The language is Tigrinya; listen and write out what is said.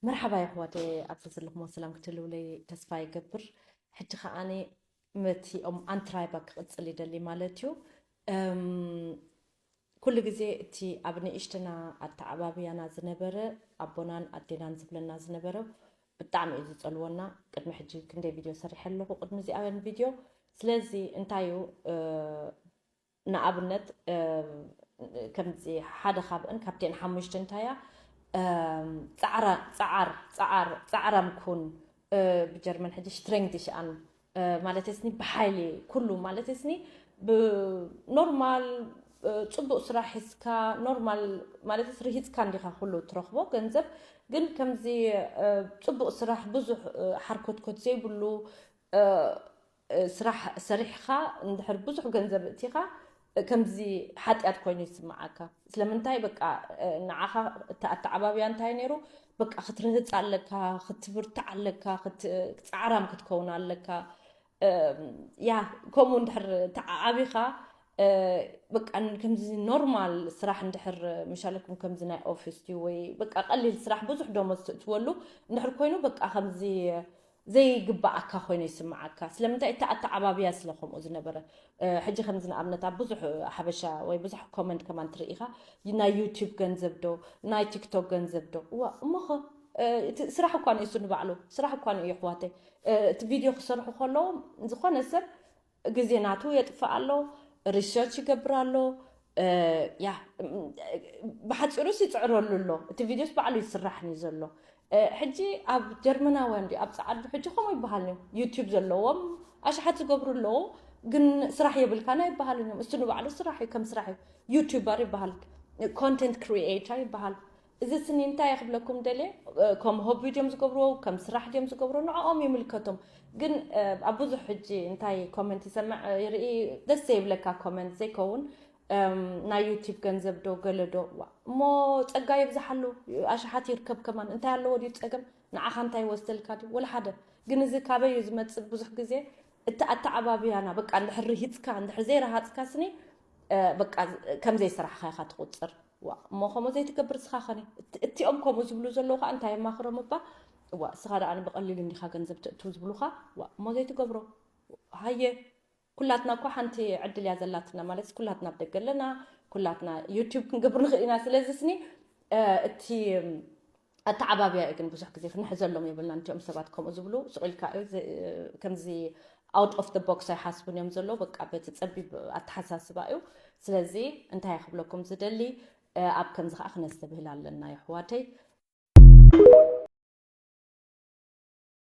መርሓባ የሕዋተ፣ ኣብዚ ዘለኹሞ ሰላም ክትህልውለይ ተስፋ ይገብር። ሕጂ ከዓኒ መቲኦም ኣንትራይባ ክቕጽል ይደሊ ማለት እዩ። ኩሉ ግዜ እቲ ኣብ ንእሽትና ኣተዓባብያና ዝነበረ ኣቦናን ኣዴናን ዝብለና ዝነበረ ብጣዕሚ እዩ ዝጸልወና። ቅድሚ ሕጂ ክንደይ ቪድዮ ሰሪሐ ኣለኹ ቅድሚ እዚኣን ቪድዮ። ስለዚ እንታይ እዩ ንኣብነት ከምዚ ሓደ ካብአን ካብተን ሓሙሽተ እንታያ ፃዕራም ኩን። ብጀርመን ሕጂ ስትሬንግት ይሽኣን ማለት ስኒ ብሓይሊ ኩሉ ማለት ስኒ ብኖርማል ፅቡቅ ስራሕ ሒዝካ ኖርማል ማለት ርሂፅካ እንዲካ ኩሉ ትረክቦ ገንዘብ ግን ከምዚ ፅቡቅ ስራሕ ብዙሕ ሓርኮትኮት ዘይብሉ ስራሕ ሰሪሕኻ እንድሕር ብዙሕ ገንዘብ እቲኻ ከምዚ ሓጢኣት ኮይኑ ይስምዓካ። ስለምንታይ በቃ ንዓኻ እቲ ኣተዓባብያ እንታይ ነይሩ? በቃ ክትርህፅ ኣለካ፣ ክትብርትዕ ኣለካ፣ ፃዕራም ክትከውን ኣለካ። ያ ከምኡ እንድሕር ተዓዓቢኻ በቃ ከምዚ ኖርማል ስራሕ እንድሕር ምሻለኩም ከምዚ ናይ ኦፊስ ድዩ ወይ በቃ ቀሊል ስራሕ ብዙሕ ደሞዝ ትእትወሉ እንድሕር ኮይኑ በቃ ከምዚ ዘይግባኣካ ኮይኑ ይስምዓካ። ስለምንታይ እቲ ኣተዓባብያ ስለ ከምኡ ዝነበረ። ሕጂ ከምዚ ንኣብነት ኣብ ብዙሕ ሓበሻ ወይ ብዙሕ ኮመንት ከማን ትርኢ ኢኻ፣ ናይ ዩቲዩብ ገንዘብ ዶ ናይ ቲክቶክ ገንዘብ ዶ? እዋ እሞኸ እቲ ስራሕ እኳ ንእሱ ንባዕሉ ስራሕ እኳ ንእዩ ኣሕዋተይ። እቲ ቪድዮ ክሰርሑ ከለዎም ዝኾነ ሰብ ግዜ ናቱ የጥፍእ ኣሎ፣ ሪሰርች ይገብር ኣሎ። ያ ብሓፂሩስ ይፅዕረሉ ኣሎ። እቲ ቪድዮስ ባዕሉ ይስራሕን እዩ ዘሎ። ሕጂ ኣብ ጀርመናውያን ድዩ ኣብ ፀዓዱ ሕጂ ከምኡ ይበሃል እዩ። ዩቲዩብ ዘለዎም ኣሽሓት ዝገብሩ ኣለዉ፣ ግን ስራሕ የብልካን ኣይበሃልን እዮም። እሱ ንባዕሉ ስራሕ እዩ፣ ከም ስራሕ እዩ። ዩቲዩበር ይበሃል፣ ኮንተንት ክሪኤተር ይበሃል። እዚ ስኒ እንታይ ክብለኩም ደልየ ከም ሆቢ ድዮም ዝገብርዎ ከም ስራሕ ድዮም ዝገብርዎ ንዕኦም ይምልከቶም። ግን ኣብ ብዙሕ ሕጂ እንታይ ኮመንት ይሰምዕ ይርኢ ደስ ዘይብለካ ኮመንት ዘይከውን ናይ ዩቲብ ገንዘብ ዶ ገለ ዶ እሞ ጸጋ ይብዝሓሉ ኣሽሓት ይርከብ ከማን እንታይ ኣለዎ ድዩ ጸገም ንዓኻ እንታይ ይወስደልካ ድዩ ወላ ሓደ። ግን እዚ ካበይ እዩ ዝመጽእ ብዙሕ ግዜ እቲ ኣተዓባብያና በቃ እንድሕር ርሂጽካ እንድሕር ዘይረሃጽካ ስኒ በቃ ከም ዘይሰራሕኻ ኢኻ ትቑጽር። ዋ እሞ ከምኡ ዘይትገብር ስኻ ኸኒ እቲኦም ከምኡ ዝብሉ ዘለዉ ከዓ እንታይ የማኽሮም እባ እዋ እስኻ ደኣ ብቐሊሉ እንዲኻ ገንዘብ ትእትው ዝብሉኻ ዋ እሞ ዘይትገብሮ። ሃየ ኩላትና እኳ ሓንቲ ዕድል እያ ዘላትና ማለት ኩላትና ኣብ ደገ ኣለና ኩላትና ዩቲዩብ ክንገብር ንኽእል ኢና ስለዚ ስኒ እቲ ኣተዓባብያ እዩ ግን ብዙሕ ግዜ ክንሕዘሎም የብልና እንቲኦም ሰባት ከምኡ ዝብሉ ስቕ ኢልካ እዩ ከምዚ out of the box ኣይሓስቡን እዮም ዘለዉ በቃ በቲ ጸቢብ ኣተሓሳስባ እዩ። ስለዚ እንታይ ክብለኩም ዝደሊ ኣብ ከምዚ ከዓ ክነስተብህል ኣለና የሕዋተይ።